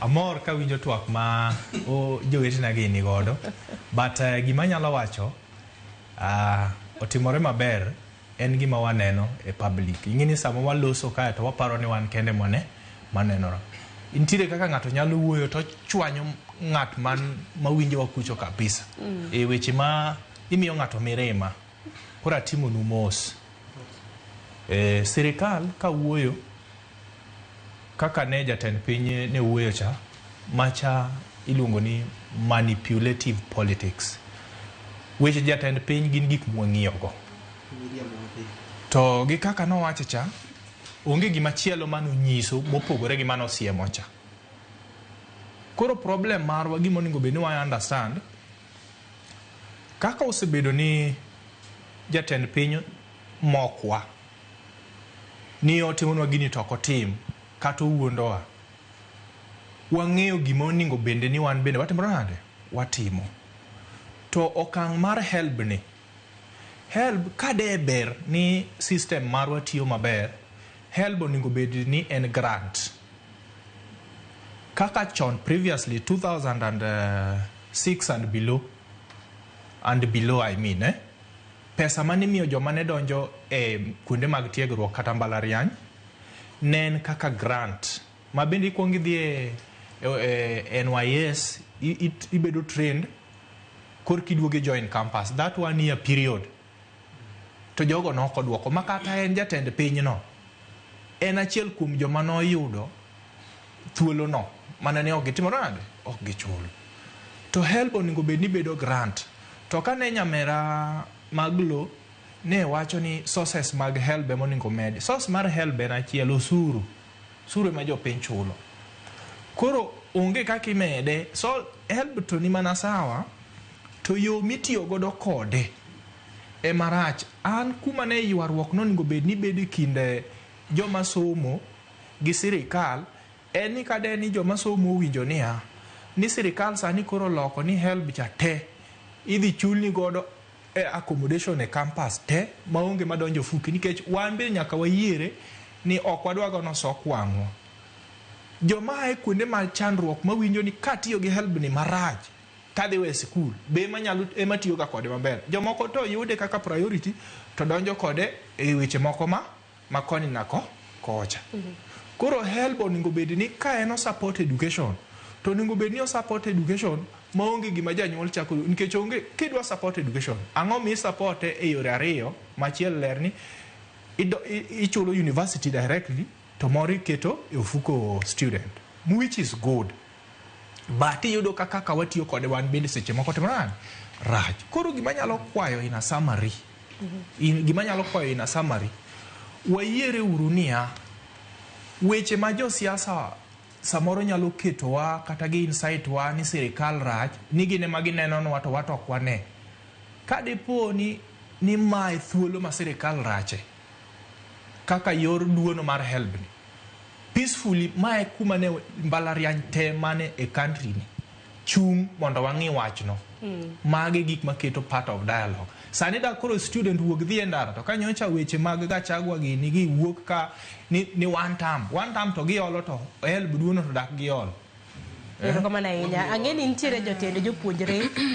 Amor kawinjo twak ma jowetena gi ni godo, but gima anyalo wacho, otimore maber en gima waneno e public. Ing'e ni sama waloso kae to waparo ni wan kende mane manenora. Nitiere kaka ng'ato nyalo wuoyo to chwanyo ng'at man mawinjowa kucho kabisa. E weche ma imiyo ng'ato mirima. Koro atimonu mos. Sirikal ka wuoyo kaka ne jatend piny ne wuoyo cha, macha iluongo ni manipulative politics. Weche jatend piny gin gik mwang'iyogo. To gi kaka nowacho cha, onge gima chielo manonyiso mopogore gi manosiemo cha. Koro problem marwa, gima onego bed ni wa understand, kaka osebedo ni jatend piny mokwa ni otimonwa gini to ok otim, kata owuondowa, wang'eyo gima onego bende ni wan bende watimore nade, watimo. To okang' mar HELB ni, HELB kade ber ni system marwa tiyo maber, HELB onego bed ni en grant. Kaka chon previously 2006 and below, I mean, pesa mane imiyo joma ne donjo e kuonde mag tiegruok kata mbalariany ne en kaka grant ma bende ikwongo idhi e NYS, ibedo trained korka iduogo join campus that one year period. To jogo nok oduoko ma kata en jatend pinyno en achiel kuom joma noyudo thuolono mana ne ok gitimo nade, ok gichulo. To HELB onego bed ni bedo grant. To kane nyamera Maglo ne wacho ni sources mag HELB ema onego med, source mar HELB en achiel, osuru. Osuru ema jopiny chulo, koro onge kaka imede. So HELB to ni mana sawa, to yo mitiyo godo kode ema rach. An kuma ne ywaruok nonego bed ni bedo e kind joma somo gi sirikal en ni kade ni joma somo owinjo niya ni sirikal sani koro oloko ni HELB cha te idhi chulni godo e accommodation e campus te maonge madonjo ofuki, nikech wan be nyaka wayiere ni ok wadwa gono sok wang'wa. Joma ae kuonde mag chandruok mawinjo ni katiyo gi HELB ni marach tadhi we sikul be ema nyalo ema tiyo ga kode maber. Jomoko to yude kaka priority to donjo kode e weche moko ma koni nako kocha. Koro HELB onego bed ni ka en o support education, to onego bed ni o support education maonge gima janyuol chako, nikech onge kidwa support education, ang'o mi support e yore ariyo. Machiel ler ni ichulo university directly, to moro iketo e ofuko student, which is good, but iyudo ka kaka watiyo kode wan bende seche moko timo nade, rach. Koro gima nyalo kwayo in a summary, gima nyalo kwayo in a summary, wayiere uru niya weche ma josiasa samoro nyalo ketowa kata gi insight wa ni sirikal rach, ni gin ema ginenonwa to wato ok wane. Ka dipo ni mae thuolo ma sirikal rache kaka yor duono mar HELB ni peacefully, mae kuma ne mbalariany te mane e country ni chung' mondo wang'i wachno. Magi gik maketo part of dialogue. Sani da koro student wuok dhi e ndara, to ka nyocha weche mag Gachagua gini gi wuok ka ni one term, one term to giolo, to HELB duono to dak giol. Erokamano ahinya. Ang'e ni nitiere jotend jopuonjre.